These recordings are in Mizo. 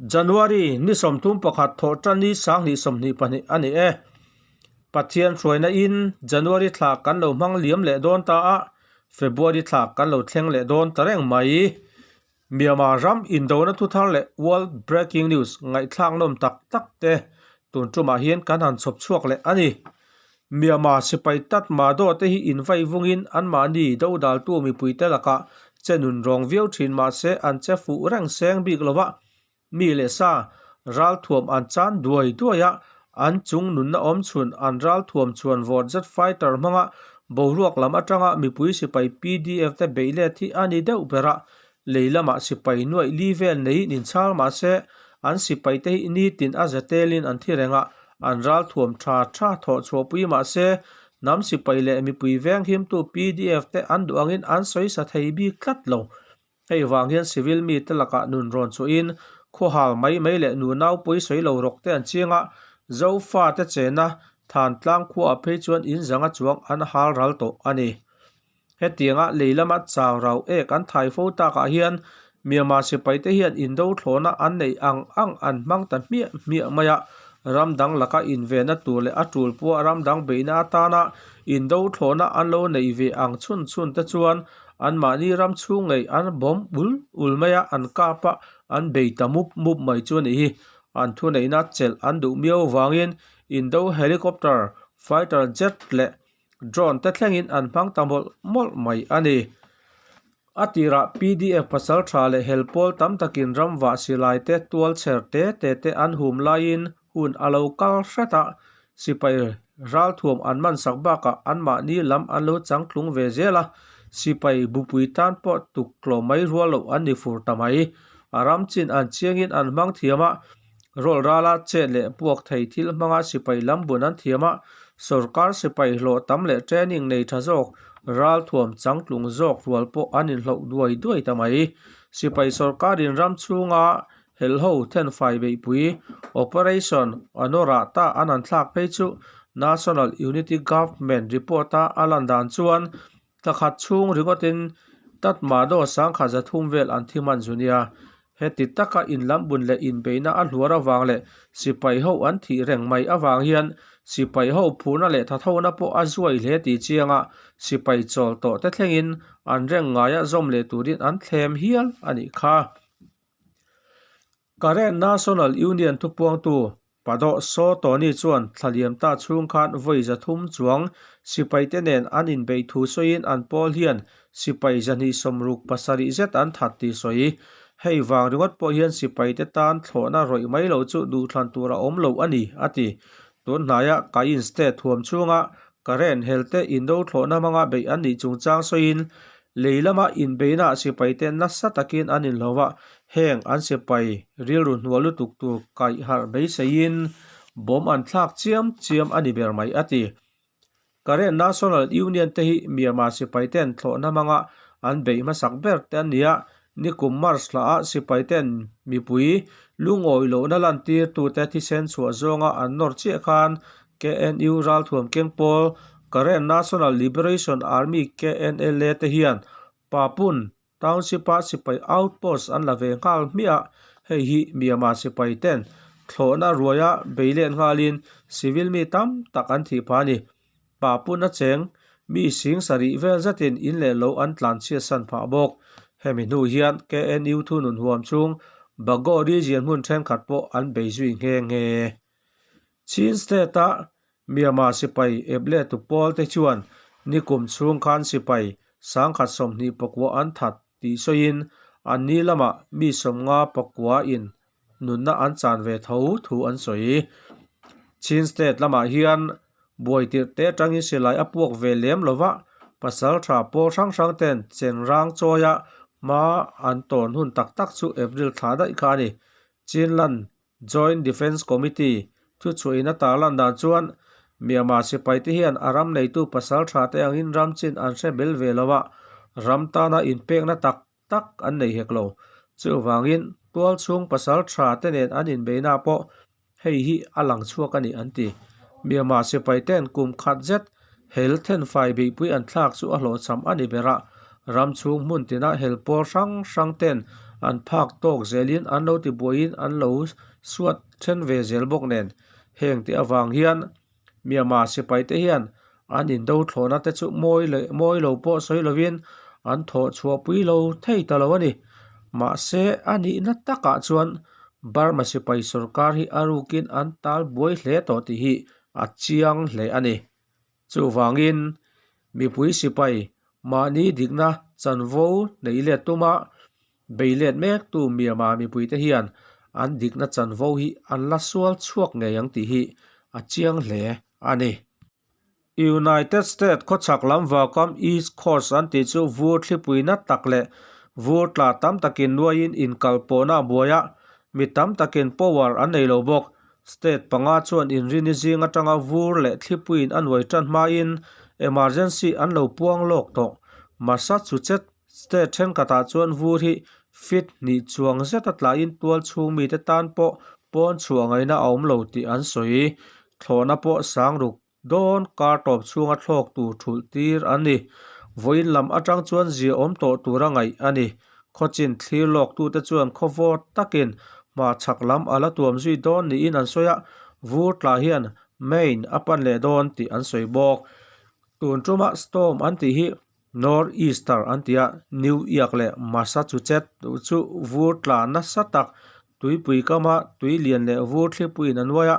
January ni 31 thawhtan ni 2022 a ni e. Pathian hruaina in January thla kan lo hmang liam leh dawn ta a, February thla kan lo thleng leh dawn ta reng mai. Myanmar ram indona thuthar leh world breaking news ngaihthlak nawm tak tak te tun tumah hian kan han chhawp chhuak leh a ni. Myanmar sipai tat Mado te hi invai vungin anmahni dodaltu mipuite lakah che nun rawng viau thin mahse an che fuh reng seng bik lova mi leh sa ralthuam an chan duai duai a, an chung nunna awm chhun an ralthuam chuan vawt zet fighter hmanga boruak lam atanga mipui sipai PDF te beih let hi a ni deuh ber a, lei lamah sipai nuaih li vel neiin inchhal mahse an sipai te hi nitin a za telin an thi reng a, an ralthuam tha tha thawh chhuahpui mahse hnam sipai leh mipui veng himtu PDF te an duh angin an sawi sa thei bik tlat lo. Hei vang hian civil mite lakah nun rawn chhuahin khuahal mai mai leh nunau pawi sawi lo rawk te an chiang a, Zofate chena than tlang khuaah phei chuan in zanga chuang an hal ral tawh a ni. Hetianga lei lama chau rau ek an thai fo takah hian Myanmar sipaite hian indo thlawhna an neih ang ang an hmang ta hmiah hmiah mai a, ram dang laka invenna tur leh a tul pawha ram dang beihna atana indo thlawhna an lo neih ve ang chhun chhun te chuan Anmahni ram chhung ngei an bawm ul ul mai a, an kap a, an bei ta mup mup mai chu a nih hi. An thuneihna chelh an duh miau avangin Indo helicopter, fighter jet leh drone te thlengin an hmang ta mawlh mawlh mai a ni. A tirah PDF pasal tha leh hel pawl tam takin ram vah silai te tual chher te te te an hum laiin hun a lo kal hret a, sipai ralthuam an man sak bakah anmahni lam an lo changtlung ve zel a, sipai bupui tan pawh tuk tlawm mai rual loh an ni fur ta mai. A ram chin an chiangin an hmang thiam a, rawl rala chet leh puak thei thil hmanga sipai lam bun an thiam a, sorkar sipai hlawh tam leh training nei tha zawk ralthuam changtlung zawk rual pawh an inhloh duai duai ta mai. Sipai sorkarin ram chhunga Helho thenfai beihpui Operation Anorah ta an han thlak phei chu National Unity Government report-a a lan dan chuan thla khat chhung ringawtin Tatmadaw sangkhat 300 vel an thi hman zu nia. Heti taka inlambun leh inbeihna a hluar avang leh sipai ho an thih reng mai avang hian sipai ho phurna leh thathona pawh a zuai hle tih chianga sipai chawl tawh te thlengin an reng ngaia zawm leh turin an thlem hial a nih kha. Karen National Union thupuangtu Padoh Saw Tony chuan thlaliam ta chhung khan vawi 300 chuang sipaite nen an inbeih thu sawiin an pawl hian sipai 267 zet an that tih sawi. Hei vang ringawt pawh hian sipaite tan thlawhna rawih mai lo chu duhthlan tur a awm lo a ni, a ti. Tun hnaia Kayin State thuam chhunga Karen helte indo thlawhna hmanga beih an nih chungchang sawiin Lei lama inbeihnaah sipaite nasa takin an inhlo a, heng an sipai rilru hnual lutuk tur kaihharh beiseiin bomb an thlak chiam chiam a ni ber mai, a ti. Karen National Union te hi Myanmar sipaiten thlawhna hmanga an beih hmasak ber te an ni a, nikum March hlaah sipaiten mipui lungawi lohna lantirtute thisen chhuah zawnga an nawr chiah khan KNU ralthuam keng pawl Karen National Liberation Army, KNLA, te hian Papun Township-a sipai outpost an la ve nghal hmiah. Hei hi Myanmar sipai ten thlawhna ruaia bei let nghalin civil mi tam tak an thih phah a ni. Papun a cheng mi sing sarih vel zatin in leh lo an tlanchhiat san phah bawk. Hemi hnu hian KNU thunun huam chung Bago region hmun thenkhat pawh an bei zui nghe nghe. Chin State-a Myanmar sipai epletu pawl te chuan nikum chhung khan sipai 129 an that tih sawiin an ni lamah mi 59 in nunna an chan ve tho thu an sawi. Chin State lamah hian buai tirh te atangin silai a puak ve lem lova pasal tha pawl hrang hrang ten chengrang chawia hma an tawn hun tak tak chu April thla daih kha a ni. Chinland Joint Defence Committee thuchhuahin a tarlan dan chuan Myanmar sipaite hian a ram neitu pasal tha te angin ram chin an hre bel ve lo a, ram tana inpekna tak tak an nei hek lo. Chuvangin tual chhung pasal tha te nen an inbeihna pawh hei hi a lang chhuak a ni an ti. Myanmar sipaite'n kum khat zet hel thenfai beihpui an thlak chu a hlawhchham a ni ber a, ram chhung hmun tina hel pawl hrang hrang ten an phak tawk zelin an lo tibuaiin an lo suat then ve zel bawk nen. Heng tih avang hian Myanmar sipai te hian an indo thlawhna te chu mawi leh mawi lo pawh sawi lovin an thawh chhuah pui lo thei ta lo a ni. Mahse a nihna takah chuan Burma sipai sorkar hi a rukin an tal buai hle tawh tih hi a chiang hle a ni. Chuvangin mipui sipai mahni dikna chanvo neih let tuma bei let mektu Myanmar mipuite hian an dikna chanvo hi an la sual chhuak ngei ang tih hi a chiang hle a ni. United States khawchhak lam vaukam East Coast an tih chu vur thlipui na tak leh vur tla tam takin nuaiin inkalpawhna a buai a, mi tam takin power an nei lo bawk. State panga chuan inrini zing atanga vur leh thlipuiin a nuai tan hmain emergency an lo puang lawk tawh. Massachusetts State thenkhatah chuan vur hi feet hnih chuang zeta tlaiin tual chhung mite tan pawh pawn chhuah ngaihna a awm lo tih an sawi. Thlawhna pawh sang ruk dawn kar tawp chhunga thlawk tur thulh tir an ni. Vawiin lam atang chuan zia awm tawh tura ngaih a ni. Khawchin thlir lawk tute chuan khaw vawt takin hma chhak lam a la tuam zui dawn niin an sawi a, vur tla hian Maine a pan leh dawn tih an sawi bawk. Tun tuma storm an tih hi North Easter an ti a, New York leh Massachusetts chu vur tla nasa tak tuipui kama tui lian leh vur thlipuiin a nuai a.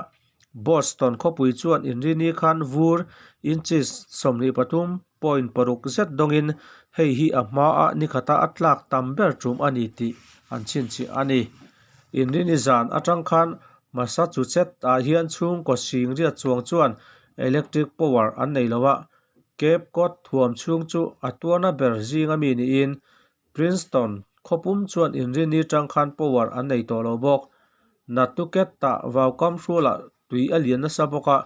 Boston khawpui chuan inrini khan vur inches 23.6 zet dawngin hei hi a hmaa nikhata a tlak tam ber tum a ni tih an chhinchhiah a ni. Inrini zan atang khan Massachusetts-ah hian chhungkaw singriat chuang chuan electric power an nei lo a, Cape Cod thuam chhung chu a tuarna ber zinga mi niin Princeton khawpum chuan inrini tang khan power an nei tawh lo bawk. Nantucket-ah vaukam hrualah tui a lian nasa bawk a,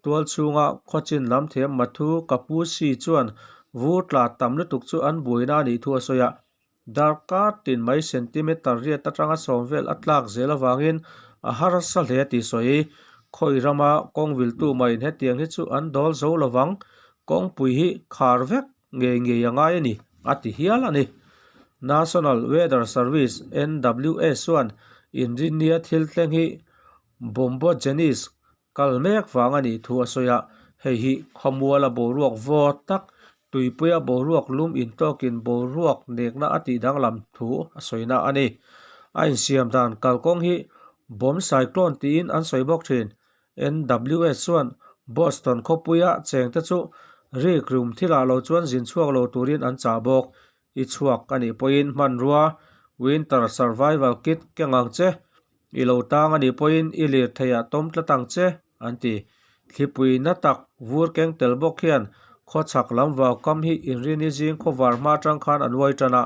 tual chhunga khawchin lam thiam Mathu Kapusi chuan vur tla tam lutuk chu an buaina a nih thu a sawi a. Darkar tin mai centimeter riat atanga sawm vel a tlak zel avangin a harsa hle tih sawi. Khawi rama kawng viltu maiin hetiang hi chu an dawl zo lovang, kawngpui hi khar vek ngei ngei a ngai a ni, a ti hial a ni. National Weather Service, NWS, chuan inrinnia thil thleng hi Bombogenis Kal mek vang a nih thu a sawi a, hei hi khawmuala boruak vawt tak, tuipuia boruak lum intawkin boruak nekna a tih danglam thu a sawina a ni. A insiam dan kalkawng hi bomb cyclone tiin an sawi bawk thin. NWS chuan Boston khawpuia chengte chu rik rum thilah lo chuan zin chhuak lo turin an chah bawk. I chhuak a nih pawhin hmanrua Winter Survival Kit keng ang che. I lo tang a nih pawhin i lir theiah tawm tlat ang che, an ti. Thlipui na tak vur keng tel bawk hian khawchhak lam vau kam hi inrini zing khawvar hma atang khan an uai tan a.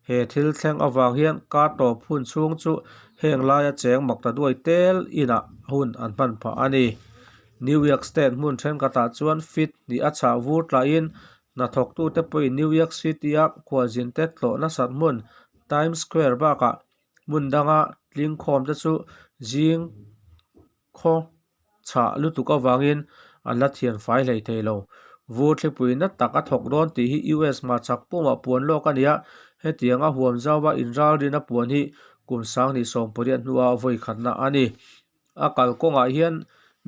He thil thleng avang hian kar tawp hun chhung chu heng laia cheng mak ta duai tel inah hun an hman phah a ni. New York State hmun thenkhatah chuan feet hnih a chhah vur tlahin hnathawktute pawhin New York City-a khualzinte tlawh nasat hmun Times Square bakah Hmun danga tlingkhawm te chu zing khaw chhah lutuk avangin an la thian fai hlei thei lo. Vur thlipui na tak a thawk dawn tih hi US hmachak pumah puan lawk a ni a, hetianga huam zauva inralrina puan hi kum 2018 hnua vawi khatna a ni. A kalkawngah hian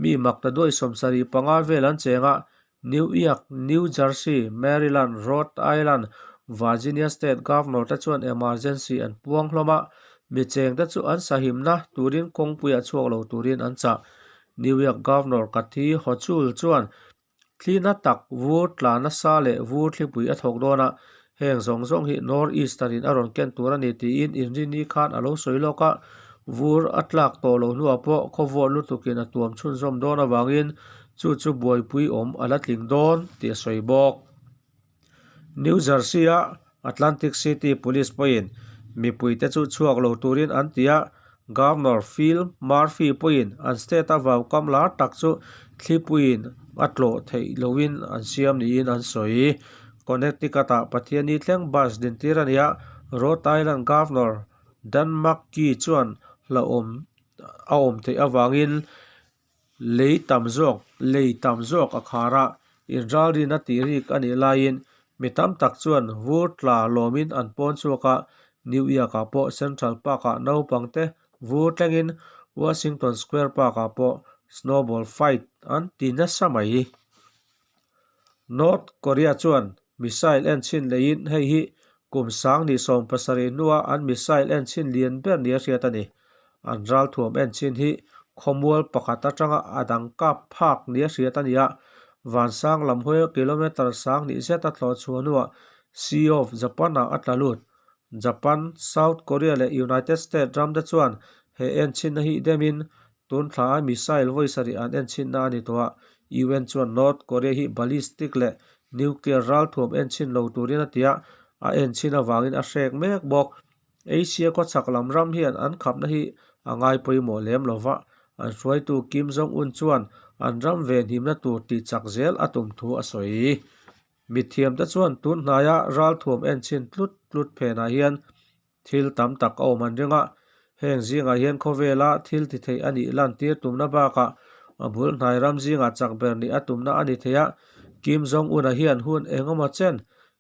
mi mak ta duai 75 vel an cheng a, New York, New Jersey, Maryland, Rhode Island, Virginia State Governor te chuan emergency an puang hlawm a, mi cheng te chu an sahimna turin kawngpuiah chhuak lo turin an chah. New York Governor Kathy Hochul chuan Thlina tak vur tla nasa leh vur thlipui a thawk dawn a, heng zawng zawng hi North Eastern in a rawn ken tur a ni tiin inrini khan a lo sawi lawk a, vur a tlak tawh loh hnuah pawh khawvawt lutukin a tuam chhunzawm dawn avangin chu chu buaipui awm a la tling dawn tih a sawi bawk. New Jersey-a Atlantic City Police pawhin mipuite chu chhuak lo turin an ti a, Governor Phil Murphy pawhin an state-a vaukam lar tak chu thlipuiin a tlawh theih loin an siam niin an sawi. Connecticut-ah Pathianni thleng bus dintir a ni a, Rhode Island Governor Dan McKee chuan hlauhawm a awm theih avangin Lei tam zawk, lei tam zawk a khar a, inralrin a tih rik a nih laiin mi tam tak chuan vur tla lawmin an pawn chhuak a, New York-ah pawh Central Park-ah naupangte vur tlengin Washington Square Park-ah pawh snowball fight an ti nasa mai. North Korea chuan missile enchhin leiin hei hi kum 2070 hnua an missile enchhin lian ber nia hriat a ni. An ralthuam enchhin hi khawmual pakhat atanga a dang kap phak nia hriat a ni a, vansang lam hawi kilometre 2000 zet a tlawh chhuah hnuah Sea of Japan-ah a tla lut. Japan, South Korea leh United States ramte chuan he enchhinna hi demin Tun thla a missile vawi sarih an enchhinna a ni tawh a, UN chuan North Korea hi ballistic leh nuclear ralthuam enchhin lo turin a ti a, a enchhin avangin a hrek mek bawk. Asia khawchhak lam ram hian an khapna hi a ngai pawimawh lem lo va, an hruaitu Kim Jong-un chuan an ram venhimna tur tihchak zel a tum thu a sawi. Mithiamte chuan tun hnaia ralthuam enchhin tlut tlut phenah hian Thil tam tak a awm an ring a, heng zingah hian khawvela thil ti thei a nih lantir tumna bakah a bul hnai ram zingah chak ber nih a tumna a ni thei a. Kim Jong-un-a hian hun eng emaw chen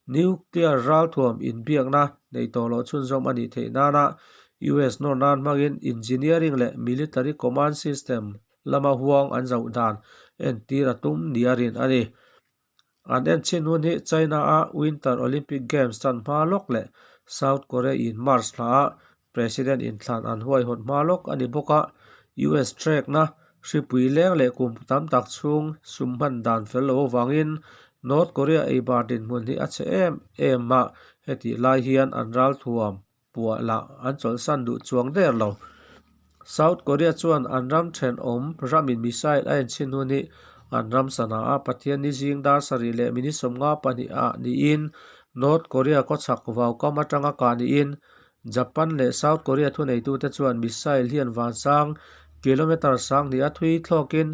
nuclear ralthuam inbiakna neih tawh loh chhunzawm a nih theih nana US nawr nan hmangin engineering leh military command system lama huang an zoh dan entir a tum nia rin a ni. An enchhin hun hi China-a Winter Olympic Games chan hma lawk leh South Korea-in March thla-a President inthlan an huaihawt hma lawk a ni bawk a, US trekna hripui leng leh kum tam tak chhung sum hman dan fel lo avangin North Korea eibar dinhmun hi a chhe em em a, hetih lai hian an ralthuam puah lah an chawlhsan duh chuang der lo. South Korea chuan an ram thenawm ramin missile a enchhin hun hi an ram sana a Pathian ni zing dar sarih leh minute 52 ah niin North Korea khawchhak vaukam atanga kah niin Japan leh South Korea thuneitute chuan missile hian vansang kilometre 2000 a thui thlawkin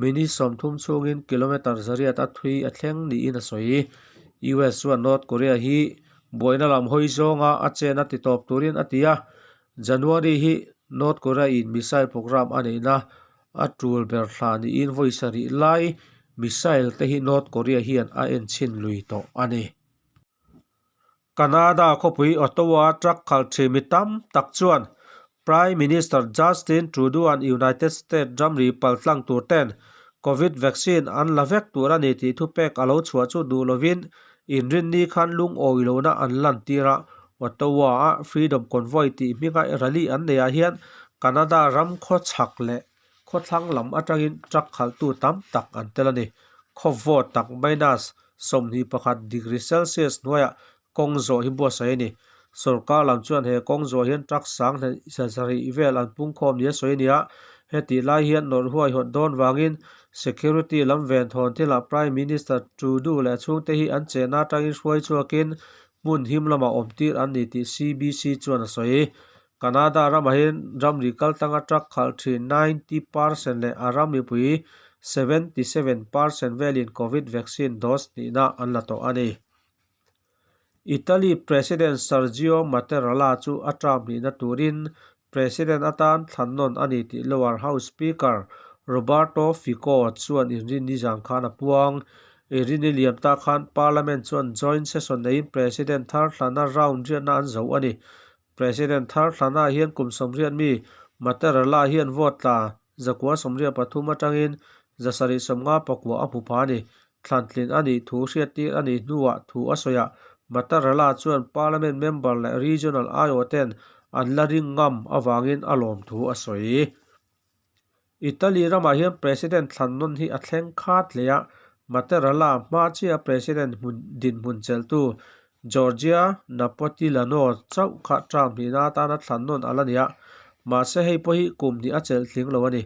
minute 30 chhungin kilometre 800 a thui a thleng niin a sawi. US chuan North Korea hi Buaina lam hawi zawnga a chen a ti tawp turin a ti a, January hi North Korea in missile program a neihna a tul ber thla niin vawi sarih lai missile te hi North Korea hian a enchhin lui tawh a ni. Canada khawpui Ottawa truck khalh thin mi tam tak chuan Prime Minister Justin Trudeau-a'n United States ramri paltlang tur ten Covid vaccine an la vek tur a ni tih thupek a lo chhuah chu duh lovin inrinni khan lungawi lohna an lantir a. Ottawa-a Freedom Convoy tih hminga rally an neihah hian Canada ram khawchhak leh Khawthlang lam atangin truck khalhtu tam tak an tel a ni. Khaw vawt tak minus 21 degree Celsius hnuaiah kawng zawh hi buatsaih a ni. Sorkar lam chuan he kawng zawh hian truck sang hleih vel an pungkhawm nia sawi a ni a, hetih lai hian nawrh huaihawt dawn vangin security lam ven thawn thilah Prime Minister Trudeau leh a chhungte hi an chenna atangin hruai chhuakin hmun him lamah awmtir an ni tih CBC chuan a sawi. Canada ramah hian ramri kaltanga truck khalh thin 90 percent leh a ram mipui 77 percent velin Covid vaccine dose hnihna an la tawh a ni. Italy President Sergio Mattarella chu a term hnihna turin President atan thlannawn a ni tih Lower House Speaker Roberto Fico chuan inrinni zan khan a puang. Inrinni liam ta khan Parliament chuan joint session neiin President thar thlanna round riatna an zo a ni. President thar thlanah hian kum 80 mi Mattarella hian vote tla 983 atangin 759 a hmu pha a ni. Thlantlin a nih thu hriattir a nih hnuah thu a sawi a, Mattarella chuan Parliament member leh regional aiawh ten an la ring ngam avangin a lawm thu a sawi. Italy ramah hian President thlannawn hi a thleng khat hle a, Mattarella hma chiah President hmun dinhmun chelhtu Giorgia Napolitano chauh kha term hnihna atana thlannawn a la ni a, mahse hei pawh hi kum hnih a chelh tling lo a ni.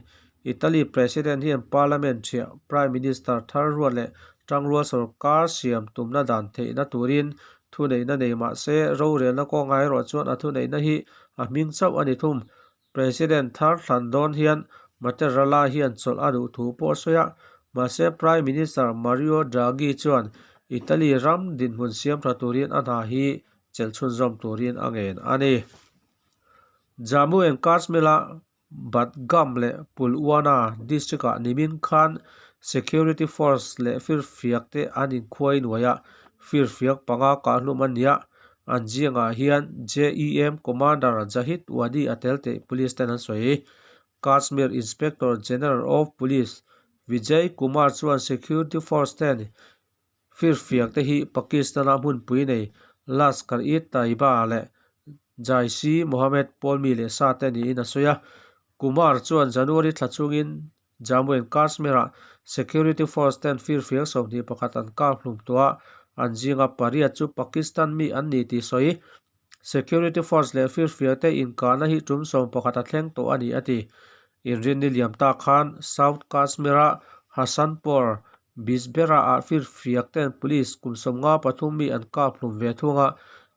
Italy President hian Parliament thiah Prime Minister thar ruat leh tangrual sorkar siam tumna dan theihna turin thuneihna nei mahse rorelna kawnga erawh chuan a thuneihna hi a hming chauh a ni thung. President thar thlan dawn hian Mattarella hian chawlh a duh thu pawh a sawi a, mahse Prime Minister Mario Draghi chuan Italy ram dinhmun siam tha turin a hna hi chelh chhunzawm turin a ngen a ni. Jammu and Kashmir-a Budgam leh Pulwana district-ah nimin khan security force leh firfiak te an inkhuai nuai a, firfiak panga kahhlum a ni a. An zingah hian JEM Commander Zahid Wani a tel tih police ten an sawi. Kashmir Inspector General of Police Vijay Kumar chuan security force ten firfiak te hi Pakistan-a hmunpui nei Lashkar-e-Taiba leh Jaish-e-Mohammed pawl mi leh sa te niin a sawi a. Kumar chuan January thla chungin Jammu and Kashmir-ah security force ten firfiak 21 an kap hlum tawh a, an zinga pariat chu Pakistan mi an ni tih sawi. Security force leh firfiak te inkahna hi tum 11 a thleng tawh a ni a ti. Inrinni liam ta khan South Kashmir-a Hassanpur Bijbera-ah firfiak ten police kum 53 mi an kap hlum ve thung a,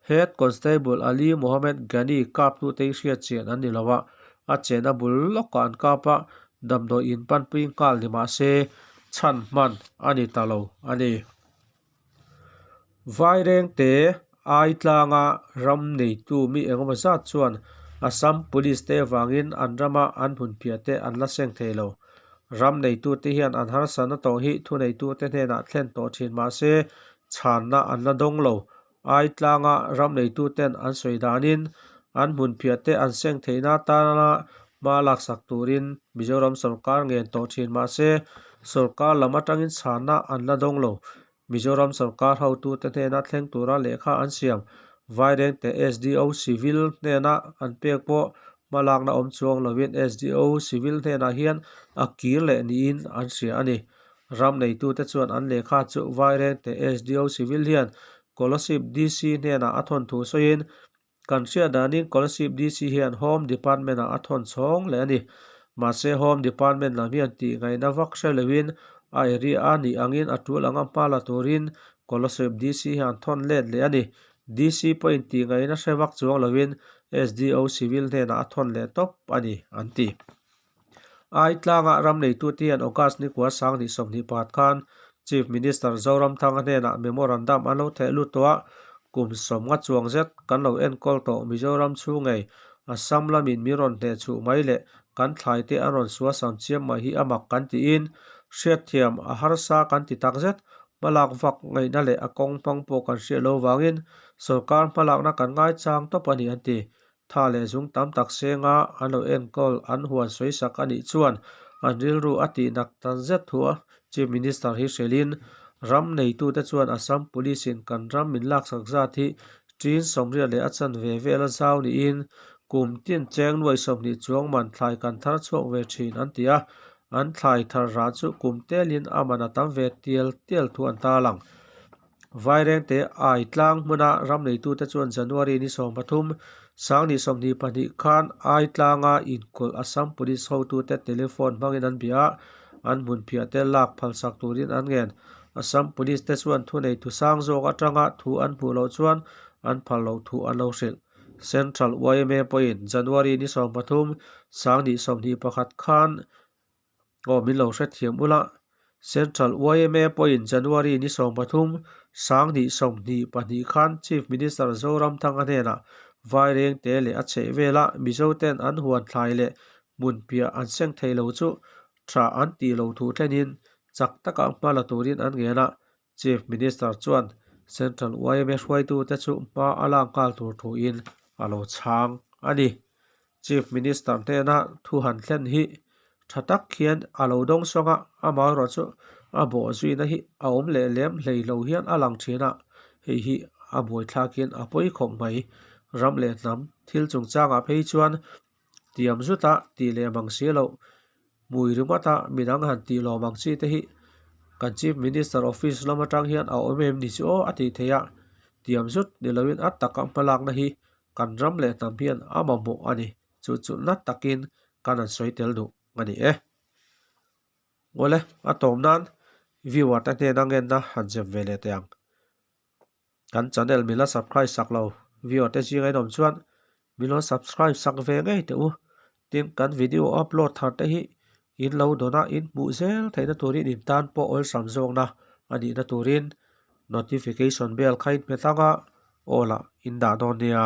Head Constable Ali Mohammed Ghani kaptute hi hriat chian an ni lo a, a chenna bul lawkah an kap a, damdawi in panpui nghal ni mah se chhan hman a ni ta lo a ni. Vairengte ai tlanga ram neitu mi engemaw zat chuan Assam Police te vangin an rama an hmunphiah te an la seng thei lo. Ram neitute hian an harsatna tawh hi thuneitute hnenah thlen tawh thin mah se chhanna an la dawng lo. Ai tlanga ram neituten an sawi danin an hmunphiah te an seng theihna atana hma laksak turin Mizoram sorkar ngen tawh thin mah se sorkar lam atangin chhanna an la dawng lo. Mizoram sorkar hotute hnena thleng tura lehkha an siam Vairengte SDO Civil hnena an pek pawh hmalakna awm chuang lovin SDO Civil hnenah hian a kir leh niin an hria a ni. Ram neitute chuan an lehkha chu Vairengte SDO Civil hian Kolasib DC hnenah a thawn thu sawiin, Kan hriat danin Kolasib DC hian Home Department-ah a thawn chhawng leh a ni. Mahse Home Department lam hian tih ngaihna vak hre loin a area a nih angin a tul anga hma la turin Kolasib DC hian thawn let leh a ni. DC pawhin tih ngaihna hre vak chuang loin SDO Civil hnenah a thawn leh tawp a ni, an ti. Ai tlanga ram neitute hian August ni kua 2021 khan Chief Minister Zoramthanga hnenah memorandum an lo theh lut tawh a, kum 50 chuang zet kan lo enkawl tawh Mizoram chhung ngei Assam lamin min rawn hneh chhuh mai leh kan thlai te an rawn suasam chiam mai hi a mak kan tiin hriatthiam a harsa kan ti takzet. Hmalak vak ngaihna leh a kawng hmang pawh kan hriat lo vangin sorkar hmalakna kan ngaichang tawp a ni an ti. Tha leh zung tam tak senga an lo enkawl an huan sawi sak a nih chuan an rilru a tih nak tan zet thu a Chief Minister hi hrilhin ram neitute chuan Assam Police in kan ram min laksak zat hi ṭin 80 leh a chanve vel a zau niin kum tin cheng nuai 20 chuang man thlai kan thar chhuak ve ṭhin an ti a, an thlai thar rah chu kum telin a man a tam ve tial tial thu an tarlang. Vairengte ai tlang hmuna ram neitute chuan January ni 13, 2022 khan ai tlanga inkulh Assam Police hotute telephone hmangin an bia a, an hmunphiah te lak phalsak turin an ngen. Assam Police te chuan thuneitu sang zawk atanga thu an hmuh loh chuan an phal loh thu an lo hrilh. Central yma pawhin January ni 13, 2021 khan Aw min lo hrethiam ula, Central yma pawhin January ni 13, 2022 khan Chief Minister Zoramthanga hnenah Vairengte leh a chhehvela Mizoten an huan thlai leh hmunpiah an seng thei lo chu tha an tih lo thu thlenin chak taka hma la turin an ngen a, Chief Minister chuan Central yma hruaitute chu hma a lak nghal tur thuin a lo chhang a ni. Chief Minister hnena thu han thlen hi tha tak hian a lo dawng sawng a, amaherawhchu a bawhzuina hi a awm leh lem hlei lo hian a lang thin a, hei hi a buaithlakin a pawi khawp mai. Ram leh hnam thil chungchangah phei chuan tiam zuta tih leh mang si loh hmui ringawta midang han tih lawm ang chi te hi kan Chief Minister office lam atang hian a awm em ni chu aw a tih theih a, tiam zut ni loin a taka hmalakna hi kan ram leh hnam hian a mamawh a ni. Chu chu na takin kan han sawi tel duh a ni e. Awle, a tawm nan viewer te hnena ngenna han zep ve leh teh ang. Kan channel min la subscribe sak lo viewer te zinga in awm chuan min lo subscribe sak ve ngei teh u. Tin, kan video upload thar te hi in lo dawn a, in hmuh zel theihna turin in tan pawh awlsam zawkna a nihna turin notification bell kha in hmet ang a, aw lah in dah dawn nia.